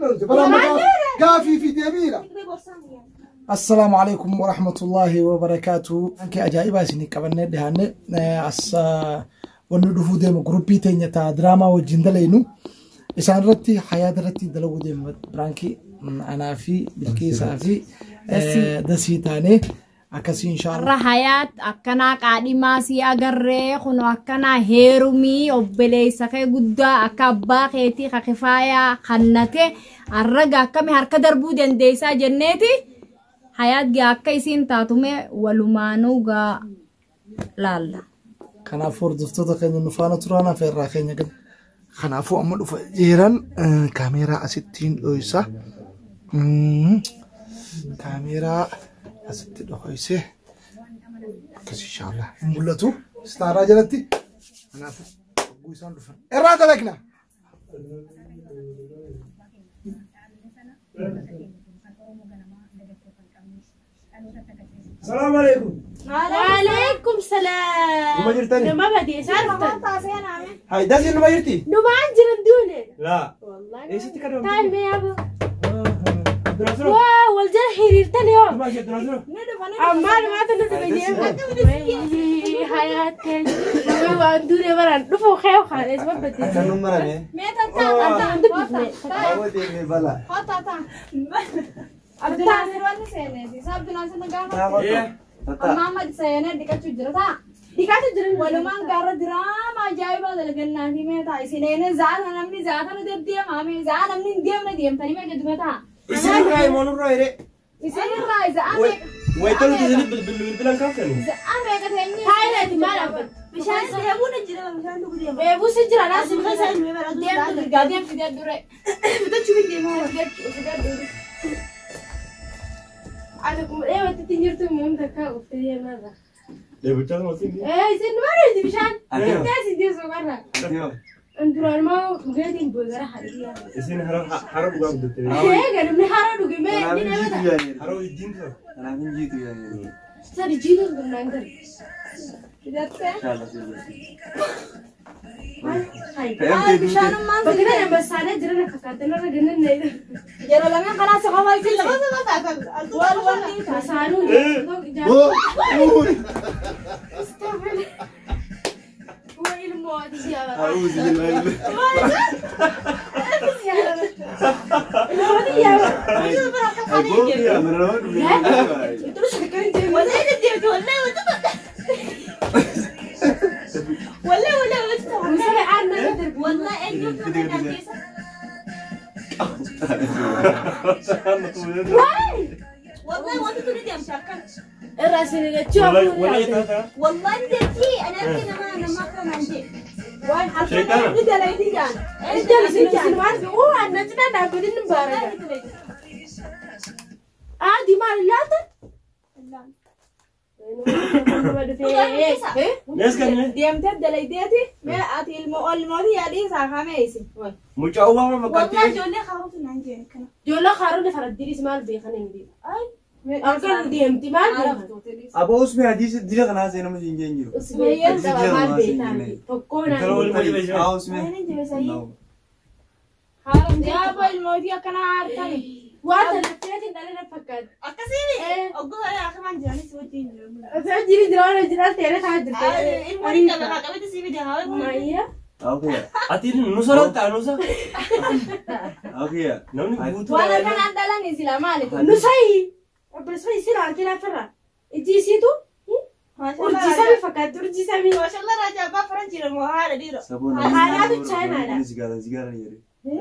nuti bara amma gaafii fi deebiidha. Assalaamu alaikum warahmatullahi wabarakaatu. Anke ajaa'ibaa isinii qabannee dhiyaanne as wanni dhufuu deemu guruppii teenya taa diraamaa wajjin dalaynu isaan irratti hayaata irratti dalaguu deemu biraankii anaa fi Bilqiisaa fi Dasii taanee akkasii inshaallah. Warra hayaat akkanaa qaadhimaa si agarree kun akkanaa heerumii obboleessa kee guddaa akka abbaa keetii ka kifaayaa kannate arraga akkami harka darbuu dandeessaa jenneeti hayaat gaa akka isiin taatume walumaanuu gaa laalla. Kanaafuu hordoftoota keenya nu faana turaan afeerraa keenya gad. Kanaafuu amma dhufa jiran kaameeraa asittiin dhoysa. Kaameeraa asitti dhokoysee akkas inshaallah hin mul'atu. Istaaraa jalatti. Kanaafuu hogguu isaan dhufan. Irraa dalagna. Salaam alaikum. Waalaikum salaam. Numa jirtani? Nama badee isaa dhuftan. Hai, dasiin numa jirti? Numaan jiran duune. Laa. Wallahi. Eessatti kan Taa'e mee yaaba. Abduraasuro. Waa wal jala hiriirtan yoo. Numa ishee Abduraasuro. Ammaa dhumaatu nu dhufe jee. Hayaateen. Waan duune baraan dhufu kee kaan eessa badee. Akka nu marame. Mee tattaa Dubbifne. Kaawwa deemee balaa. tattaa. Abdulaasir wanni seeneeti. Isa Abdulaasir na gaafa. Tataa. Amma amma seenee dhiqachuu jira taa. Dhiqaatu jiran. Walumaan gaarra diraama ajaa'ibaa dalagannaa fi mee taa. Isin eenee zaata namni zaata nu deddeemaa mee za'a namni hin deemne deemtanii mee gadi mataa. Isin irraa himoo nurraa hiree. Isin irraa za'a meeqa. Wayita nuti isin bilbilan kaaftani. Za'a meeqa teenyee. Taayileeti maal dhaabbatu? Bishaan dheebuu na jira bishaan dhuguu deema. Eebuu si jira laas Bishaan keessa. ilmee bara Deemtu dirgaa deem fidee duree. Bitachuu hin deemaa. Fidee duree. Ati kuma dheebatti ittiin jirtu immoo takkaa uffee deemarra. Deebichaa nama siin. Ee isin maal bishaan? Ati. Itti isin deessu qarra. Yoo. Duraan maa dhugeetiin gara haadha. Isin hara hara dhugaa guddatte. Ee ganamni hara dhuge mee Kanaaf ni hin jiitu dheebata. yaaniiru. Haroo ijjiin tura. Kanaaf hin jiitu yaaniiru. Sadi jiituun gumnaan gara. Fidattee. Inshallah sirriitti. Hai. Fe'amtee duute. Bishaanummaan Bakka kana ambassaadee jiran fakkaatan irra gannan na yeroo lameen kanaa si qofa isin wal wanni Masaanuu. Oo. Uui. Waa ilmoo ati si yaabata. A'uuzu billaahi. Ilmoo ati yaabata. Ay boofi mana nama dhufe. Wallahi deddeemte wallahi wanta wallahi wallahi wanta Musala aanna darbu. wallahi eenyutu kana keessa. Wallahi wanta tuni deemte akkan. Irraa isin lachuu Wallahi hafuun wallahi yaabata. taataa. Wallahi deemti ani arge nama nama akka naan jee. waan harka ni dalaydii jaan. Iddoo isin isin waan uu anna cinaa dhaabbatin ni baaraka. Adi maal laata? Nees kennine. Deemtee dalaydeeti mee ati ilmoo olmooti yaadii isaa kamee isin. Mucaa uwwama Wallahi fakkaatti. ijoollee haarootu naan jee akkana. Ijoollee haaroon faraddiinis maal beekan hin beeku. Halkan deemti maal beekan? Aboo usmee hadiisa dira kanaa seenamu siin jeen jiru. Usmeeyyan qaba maal beekan? Tokkoo Intala naan. waliin wajji Haa usmee. Waan hin jabeessayii. Jaaba ilmootii akkana harkani. Waan talafteetiin dhala fakkaata. Akkasiin ogguu kana akkamaan jiranis wajjin jiru. Osoo jiri jira waan jiraa ta'e taa jirte. Ilmoon hin qaba haa qabatti si fide haa wayii. Maayyaa. Awkiya. Ati nusa loltaa nusa. Awkiya. Namni guutuu. Waan akkanaan dhalani sila maali? Nusayi. Obboleessa isii laaltee lafarra. Iji isiitu urjii samii fakkaatti urjii samii. Maashaallah raajaa abbaa faranjii moo haadha dhiiroo. Saboon Haadhaatu Chaayinaadha. Sigaaraa sigaaraa ni jedhe.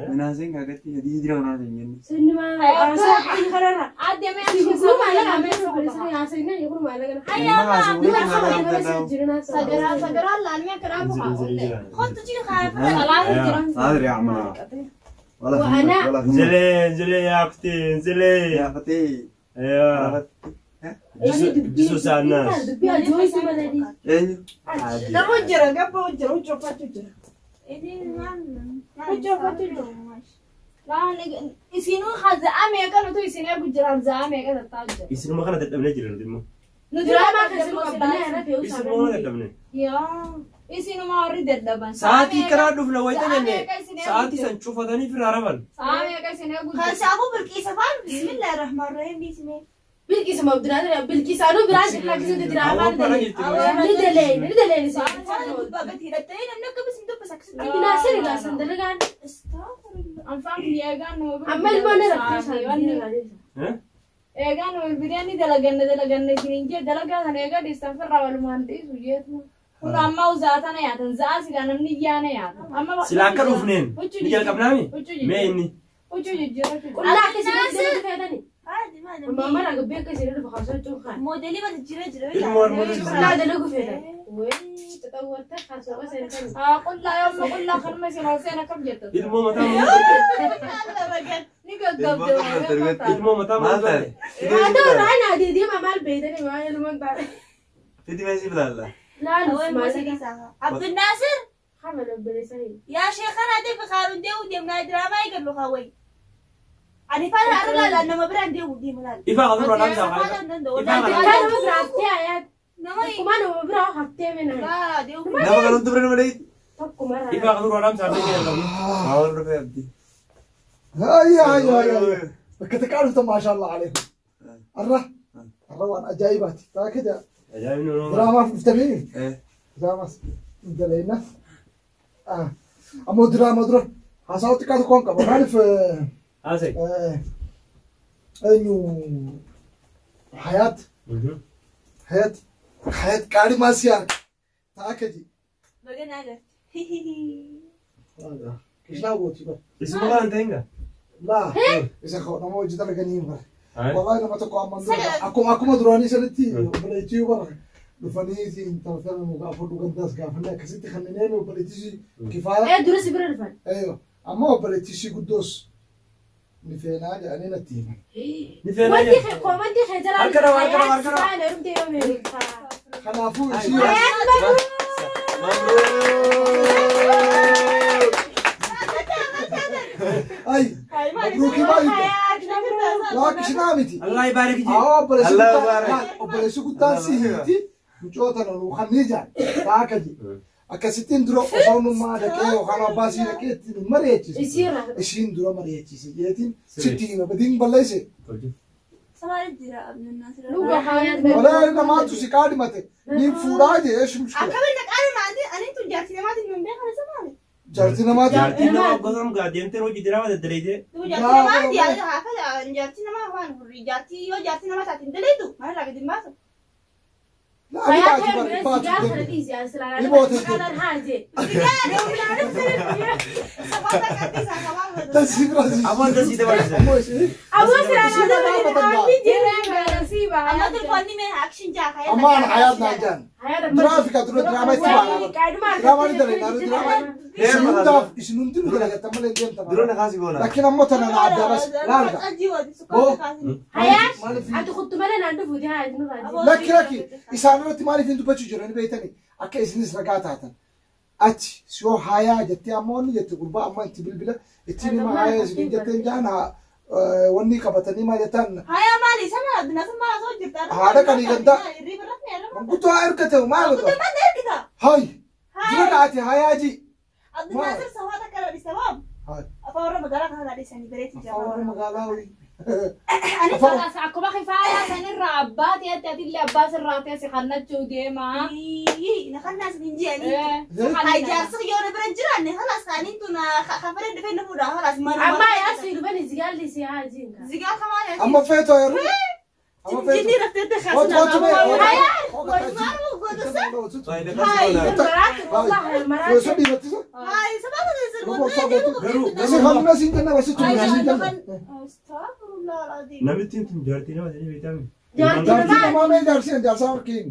Minaaseen kaakatti hadiisa dira kanaa seen jenne. Sinni maal haasaa kanarra. Adde mee Kun maallaqa amee obboleessa haasaa inni kun maallaqa. Nama haasawuu Nima kanaa sama danda'u. jirina sagaraa sagaraa laalmee akkanaa bukaa olle. Kottu jira haa Salaatu jira. Saadri amala. Wala Wa'ana. wala Nzilee nzilee yaafte nzilee. Yaafatee. Yaa. Jisu saannaas. Dubbii ajooyisi malee. Eenyu? Nama jira gabba jira huccuu jira. Isinuu za'a meeqa nutu isin eegu jiran za'a meeqa tattaa jira. Isinuma kana dadhabnee jira nuti immoo. Nuti Diraamaa keessatti qabbanaa irra fe'uu Isinuma kana dadhabnee. Yaa. Isinuma warri dadhaban. Sa'aatii karaa dhufna wayita jenne sa'aatii san cufatanii firraa rafan. Sa'a meeqa isin eegu Kan saafuu bilqiisa faan bismillaahi rahmaan rahiim dhiisne. Bilqiisa ma Abdinaasir bilqiisaanuu biraan lakkisuutti diraamaan dalee. Ni dalee ni dalee ni Waan gubbaa gadi hidhattanii namni akka bisin dubbisa akkasitti. Abdinaasir egaa san dalagaan. Anfaan kiyya eegaan nama bira. Amma ilmoon rakkoo isaanii. Eegaan nama biraa ni dalaganna dalaganna isiniin jee dalagaa sana eegaa dhiistan firraa walumaan dhiisu jeetu. Kun amma uzaatana yaatan za'aa silaa namni iyyaana yaatan. Amma Sila akka dhufneen ni jalqabnaami? Mee inni? Huccuu jijjiirachuu. Qullaa akka isin dalagu feetani. Haadhi maali? Amma mana gabbee akka isin dhufu haasawachuu kaan. Moodelii bata jira jira. Ilmoo harmoota Qullaa dalagu feetan. Wayii xaxawwatta haasawaa seentani. Qullaa yooma qullaa kanuma isin ol seena kam jettu. Ilmoo mataa muudate. Ni gaggabde. Ilmoo mataa Maal muudate. taate? Haa ta'u raan adii deema maal beeytani waan ilmoon taate. Fidi meesii bilaalla. Laalus maal Abdinaasir hama labbeessanii. yaa sheekana deebi kaaruun deewu deemnaa diraamaa eegallu kaawwayi. Ani faana arra laala nama biraan deewu deema laala. Ifaa kan dura dhaamsaa Faana haa. hin danda'u. Ifaa Kan nama biraa haftee ayaat. Nama Tokkuma nama biraa haftee mina. laa deewu. Nama kan hundi bira nama dhayitti. Tokkuma irraa. Ifaa kan dura dhaamsaa haa jalqabnu. Maal dhufee abdii? هيا هيا هيا بك تكالفت ما شاء الله عليكم. الره الروان عجائبات تا كده Ajaa'ibni nama. دراما في تمين دراما دلينا أمو دراما درا حصلت كذا كون كم عارف Haasa'e. إنه حياة حياة حياة كاري ما سيار تا كذي Baga naa garte. إيش لا بوتي بس Isuma kan ta'in gaa? لا إذا خو نمو جدا لغنيم بر والله لما تقوى من أكو أكو دراني سنتي بليتي بر dhufanii intala tana nu gaafadhu gandaas gaafannee akkasitti kanneen obboleettii kifaaya. Ee dura si bira dhufan. Eeyo amma obboleettii guddoos ni feenaa jedhanii natti himan. Ni feenaa Wanti jedhu. koomantii kee jalaa Harka dhawa, harka dhawa, harka dhawa. Hayaat heerumtee yoo meeqa. Kanaafuu ishii ay mabruukii baay'ee Hayaat mabruuk. waaqishinaa miti. Allah ibaarik jee. Haa obboleessi Allah guddaan barik. obboleessi guddaan si hiiti mucoota nu kannii jaan taaka ji. Akkasittiin dura osoo nummaa dhaqee yookaan abbaa sii dhaqee ittiin hin mari'achiise. Isiirra. Ishiin dura mari'achiise jeetiin sitti hima badiin balleesse. Samaali jira Abdinaasir. Luga hayaat Walaa namaatu si kaadhimate ni fuudhaa jee eeshu mushkila. Akkamiin naqaan maali? Ani tun jaartii namaatiin hin beekan isa maali? Jaartii namaati. Jaartiin nama gosa gaa deemtee hojii diraama daddaleetee. Duuba jaartii namaati yaada haafa jaartii namaa afaan hurrii jaartii yoo jaartii namaa taatiin daleetu maalirraa gadi hin baasu. Laa ni Hayaat baatu bari heerumtee baatu sigaar kana deemte. dhiisi asirraa. Ni boote. Qaalaan haajee. Safaata qabdii isaa qabaa godhu. Tasii biraasi. Amoon dasii dabalisa. Ammoo ishee. Aboo siraa Isiin nama nama dhaabbii mataa jireen gaarasiiba. Amma telefoonni mee action jaa ka'ee. Amma ana hayaat naan jaan. Hayaat Duraa fi dura diraamaa itti baana. Diraamaa ni dalagaa diraamaa. Isin hundaaf isin hundinuu dalagattan malee hin deemtan. Dura naqaasii goona. Laakiin ammoo tana na adda bas laalga. Hayaat Maaliif ati kuttu malee naan dhufuuti hayaat nurraa. Lakki lakki isaan irratti maaliif hin dubbachuu jiran beektanii akka isinis ragaa taatan. Achi siyoo hayaa jettee amma wanni jette gurbaa amma itti bilbila ittiin hima hayaa isin jetteen jaan wanni qabatanii maa jettan Hayaa maali? Sama Abdinaasir maal osoo jirta? Haadha kan hiikantaa. Hirriba rafne irra. manguddoo haa ergate maal godha Maal ergita? hay dura kaate hayaa ji Abdinaasir safaata kana dhisa waam. Hay. Afaan warra magaalaa kana dhisanii bareetti jira. afaan warra magaalaa wayii Kalaas akkuma kifaayaa sanirraa abbaa ta'etti atillee abbaa sirraa ta'e si kannachuu deema. Nakannaas hin ji'anii. Hay jaarsi yoo na bira jiraanne halaas kaaniin tun kafare dhufee na fuudha halaas mana. Amma asii dhufan zigaalli si haajiin. Zigaa kamaan amma feetoo yeroo amma feetoo Jinni raftee Otu otu mee Hay. Wallahi maraati. Osoo dhiirattisa Hay sababa Garuu Isin hamma siin kenna wasitti siin kenna. Astaghfirullah alazim. Namittiin tun jaartii nama jedhee beekami. Jaartii Jaartii namaa mee jaarsi jaarsaa harkiin.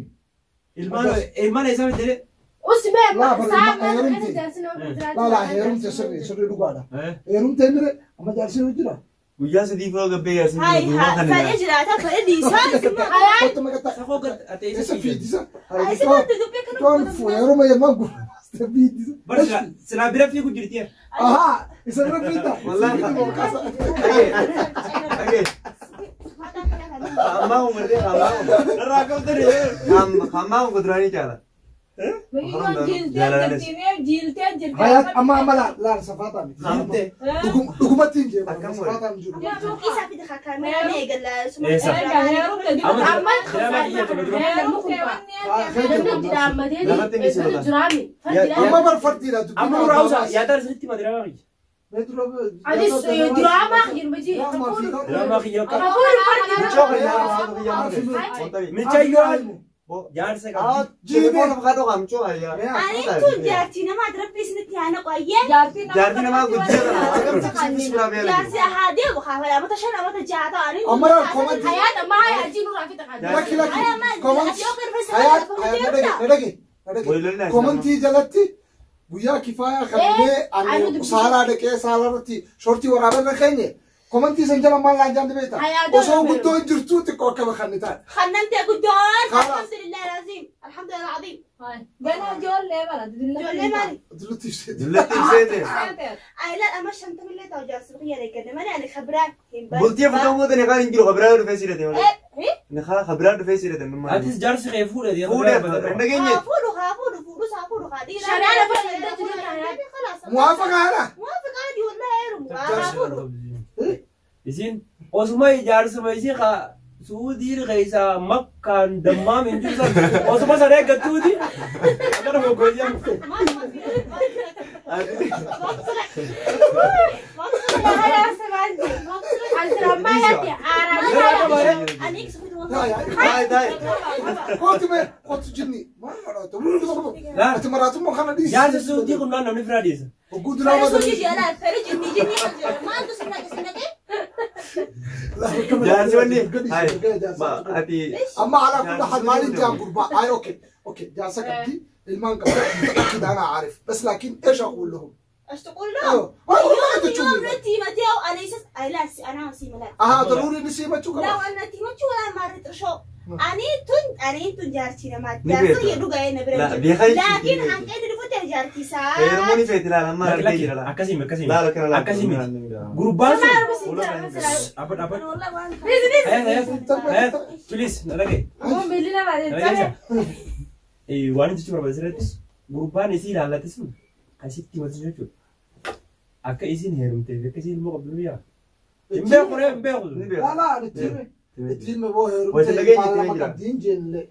Ilmaan isaa miti jedhee. Usmee Laa bari saa heerumte. Laa laa heerumte sirrii sirrii dhugaadha. Heerumte mire amma jaarsi nu jira. Guyyaa sadii fa'aa gabbee jaarsi Hay duuba kana. fadhe jiraata fadhe dhiisaa. Kottu maqataa. Safoo gad ate Isa isa fiidisa. Ay sababa dubbii kana. Toon heeruma yemman gurra. Fiidisa. Bar silaa bira fiigu jirti. Ahaa isa bira fiidda. Wallahi. Dhagee. Ammaa uummatee ammaa Irraa qabdani. Ammaa kun duraanii caala. Hayat amma amma la la safaata miti. Dhugumatti hin jeeqamu. Safaata hin jiru. Amma bar fardiidha. Amma muraasa yaadaan isinitti madiramaa kiyya. Anis diraamaa kiyya baji. Diraamaa kiyya akka. Michayyoo jaarsa qabdi. Telefoon afkaadoo qaamchoo ayyaa. Ani tun jaartii namaa rabbi isinitti haa naqu ayyee. Jaartii namaa guddisa kana akkamitti bismillah beela. Jaarsi haa deemu haa amata 5 amata 6 ta'anii. Amma komantii. Hayaat amma hayaa jiru raafii takaa. Lakki lakki. Komantii. Hayaat nadage nadage. Komantii jalatti guyyaa kifaaya kannee ani saalaa dhaqee saalaa irratti shortii waraabaa keenye. Komantii san jala maal laan jaanti beektaa? Osoo guddoo jirtu xiqqoo akka bakkanni taate. Kannante guddoon alhamdulillah alazim alhamdulillah alazim. Gana ijoollee bara. Ijoollee maali? Dullatti ibseete. Dullatti ibseete. Aylaan amma 50 illee ta'u jaarsi biyya eegganne malee ani khabiraan hin baru. Bultii afurtama mootan egaa hin jiru khabiraan dhufee siidhate malee. Nikaa khabiraan dhufee siidhate. Atis jaarsi kee fuudhe. Fuudhe hin dhageenye. Haa fuudhu haa fuudhu fuudhus haa fuudhu haa dhiiraa. Shanaan afur hin jiru. Muwaafaqa haadha. Muwaafaqa haadhi wallahi heerumu haa fuudhu. Isin osuma ijaarsuma isin haa Suudii keessaa makkaan dammaam hin jiru san osuma sana eeggattuuti akkana moggooyyaan. Kootu mee kootu jinni maal godhatu? Ati maraatummaa kana dhiisi. Jaarsi Suudii kun namni firaa dhiisa. Ogguu duraa Suudii jala fere jinni jinni maaltu sinna sinna Jaarsi wanni ati amma ala kulli hal maaliin jaan gurbaa ay okay okay jaarsa qabdi ilmaan qabdi متأكد أنا عارف بس لكن إيش أقول لهم؟ ايش تقول لهم؟ والله يوم نتي متيو أنا يسس لا أنا سيملا ضروري نسيمة شو لا أنا تيمة شو ولا ما رشو أنا تون جارتي ما جارتي يدوغا أنا برا لكن عن كده دفوت جارتي سا هرموني فيت لا لا ما لا أكاسيم أكاسيم لا لا أكاسيم غربان أبد أبد والله بليز نلاقي مو بلينا بعدين إيه وأنا تشوف برا غربان يصير على تسمع asitti mati jechuudha. Akka isin heerumteef akka isin ilmoo qabdu biyyaa. Hin beeku ree hin beeku. Laa itti hime boo heerumtee ilmaan lama qabdi hin jenne.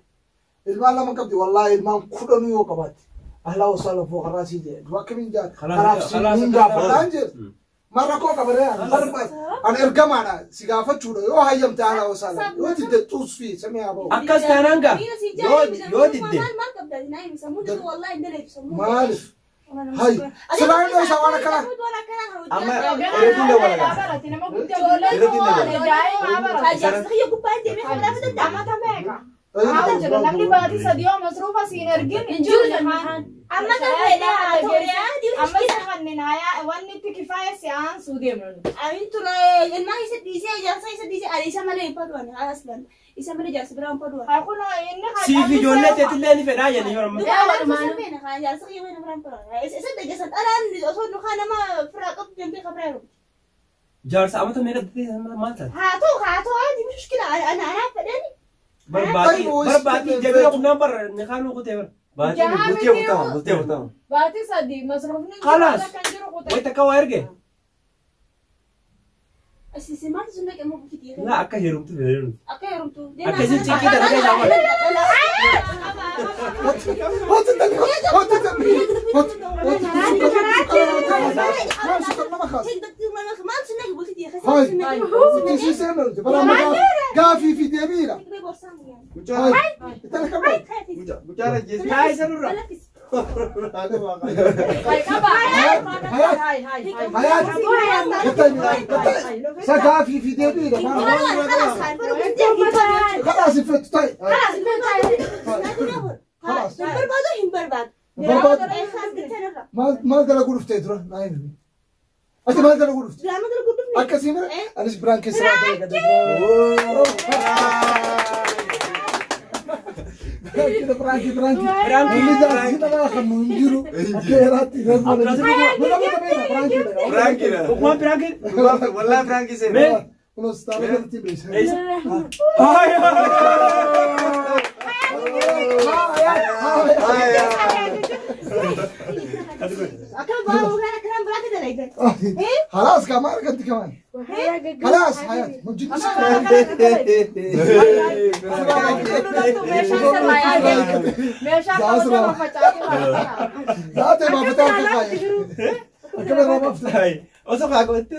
Ilmaan lama qabdi wallaahi ilmaan 10 yoo qabaatte. Ahlaa osoo lafoo karaa sii jee. Dura akkamiin jaa karaaf si hin gaafataan jee. Marra koo qabaree ani ergamaadha si gaafachuudha yoo hayyamte ahlaa osoo lafoo yoo didde xuusfii samii haa ba'u. Akkas taanaan gaa yoo didde. Maaliif? هاي سلام لو سوانا كلا أما إيرتين لو ولا إيرتين لو namni baatii sadii yoo masruufa siin ergin hin jiru jennaan. Amma kan fedhaa Amma kanneen hayaa wanni itti kifaaya si aansuu deemnu. Amin tura ilmaan isa dhiisee ijaarsa isa dhiisee ani isa malee hin padhuwan aslan isa malee ijaarsa biraa hin padhuwan. Haa kun inni Siif ijoollee teetillee ni fedhaa jedhanii yeroo ammaa. Ijaarsa kiyya mana biraa hin padhuwan. Isa dhageessan dhalaan osoo nukaa nama firaa qabdu deemtee kabraa yeroo. Jaarsa amata meeqa maal taate? Haa ta'u haa ta'u haa mushkila ana anaaf fedhani. Barbaatii jabina qunnaan barra ni kaanuu kutee bara. Baatii bultii afurtama bultii afurtama. Baatii sadii masruufni Khalaas. kan jiru kutee. Wayita akka waa erge. Asii maaltu sun dhaqee moo bukitii? Laa akka heerumtu fedhan. Akka heerumtu. Akka isin cinqii tana keessaa malee. Gaafii fi deebiidha. Haa isa nurra. Gaafii fi deebiidha. خلاص فت طيب خلاص ما اقدر اقول في تدرى ما ينفع انت ما اقدر اقول في اكسيمر انا برانك كده برانكي برانكي برانكي انا خمو نجرو كيراتي برانكي برانكي وما برانكي والله برانكي سين خلاص تعالى تبي هاي خلاص كمان انت كمان خلاص حياتي موجود. لا ما فتحت كمان ما فتحت. Osoo kaa qabattee.